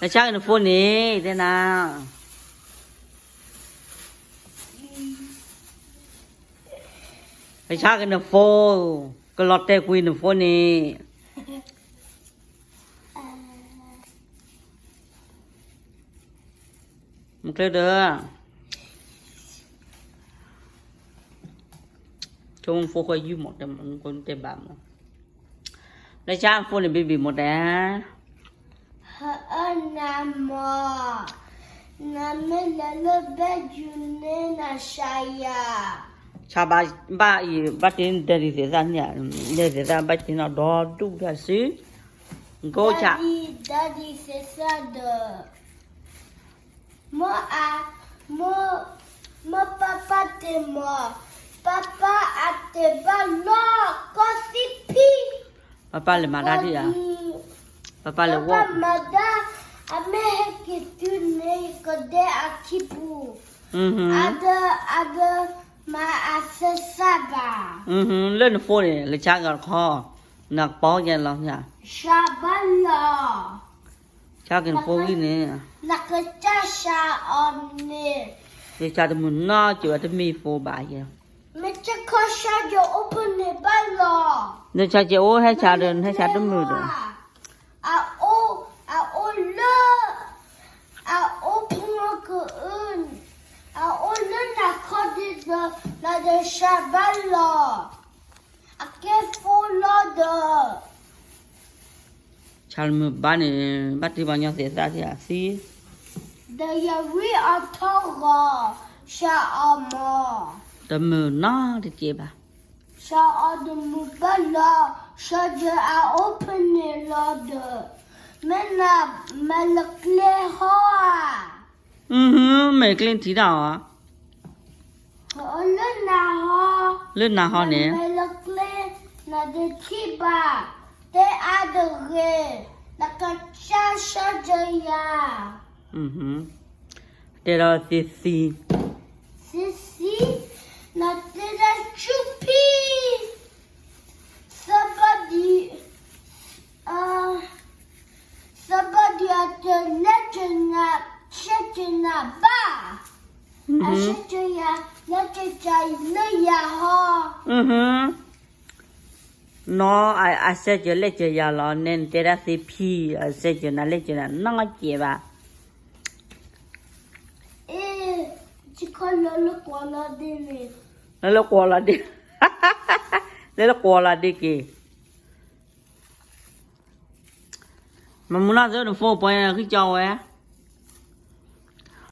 လဲၤဆါက့ၤနဖိန့ၣ် တဲနၤ, လဲၤဆါက့ၤနဖိ, ကလီၤတဲာ်ကွံာ်နဖိန့ၣ်, မ့ၢ်ချ့ဒီး, ဆိဖိဃီယူမး တဲဘၣ်မး, လဲၤဆါဖိန့ၣ် ဘံဘံမးတဲ ဟၢအၢနၤမး, နမ့ၢ်လဲၤလၢဘဲယူၤန့ၣ် နဆါယၤ, ဆါဘၣ်အံၤ ဘၣ်တ့ဒဲဒံးသ့ၣ်သၣ်န့ၣ်, ဒဲသ့ၣ်သၣ်ဘၣ်တ့နီၣ်ဒီဒူၣ်တၢ်စု, ကအိၣ်ဆါ, ဒဲဒံးသ့ၣ်သၣ်ဒီး မ့ၢ်အ, မ့ၢ်, မ့ၢ်ပၢ်ပၢ်တ့ၢ်မး, ပၢ်ပၢ်အတ့ၢ်ဘၣ်လီၤ ကီၢ်သံဖံ, ပၢ်ပၢ်လဲၤမၤတၢ်ဒံးဧါ, ပၢ်ပၢ်လဲၤဝီ, ပၢ်ပၢ်မၤတၢ်, အမ့ၢ်ဟဲက့ၤတုၤန့ၣ် ကဒဲအခံပူၤ, အဒီး, အဒီး, မၤအသဲစၢ်ဘၣ်, လၢနဖိန့ၣ် လဲၤဆါက့ၤတခီ, နကပီၤကဲလီၤ, ဆါဘၣ်လီၤ ဆါက့ၤနဖိဂံၢ်န့ၣ်, နကစၢ်ဆါအီၤန့ၣ်, ယဆါတမုာ်နီတစဲးဘၣ် တမ့ၢ်ဖိဘၣ်ယဲ, မ့ၢ်တခီဆါယအိၣ်ဖဲန့ၣ်ဘၣ်လီၤ, နဆါက့ၤအိၣ်ဟဲဆါဒီး နဟဲဆါတမုာ်ဒီး, အအိၣ်, အအိၣ်လၢ, အအိၣ်ဖှိၣ်ကအုၣ်, အအိၣ်လၢနၤခီဒ်သိး နတဆါဘၣ်လီၤ, အကဲဖိလီၤဒီး ဆါတမုာ်ဘၣ်န့ၣ် ဘၣ်တ့ပှၤကညီသ့ၣ်သၣ်ထံၣ်အသံ, ဒီးယဝံအီၤထီၣ်ဂီၤ, ဆါအီၤမး, တမုာ်နီတစဲးဘၣ်, ဆါအီၤတမုာ်ဘၣ်လီၤ, ဆါယအိၣ်ဖဲန့ၣ်လီၤဒီး, မ့ၢ်နမဲာ်လၢကျဲဟီဧါ မဲာ်ကျဲထံၣ်တၢ်အီၤ, လၢနၤဟီ, လၢနၤဟီန့ၣ်, မဲာ်လၢကျဲ, နတထံၣ်ဘၣ်, တဲအါတဂ့ၤ, နကစၢ်ဆါယယၤ, တဲဒီးသံသံ, သံသံ, နတဲဒၣ်ဆူဖံ, somebody, somebody အတလဲၤကနၤ, ဆဲးကနၤဘၣ်, အဆဲးကယၤ, လဲၤကယၤလၢယၤဟီ, နီၢ်, အဆဲးကလဲၤကယၤလီၤ, နဲနတဲဒၣ်သ့ဖံ, အဆဲးကနၤလဲၤကနၤနီၢ်ကဲးဘၣ်, အ့, လၢလၢကွီၤလီၤဒ့, လၢလၢကွီၤလီၤဒ့က့ၤ, မမူလၢ်သၢနဖိပှဲၤ ဂံၢ်ကၠီဝဲ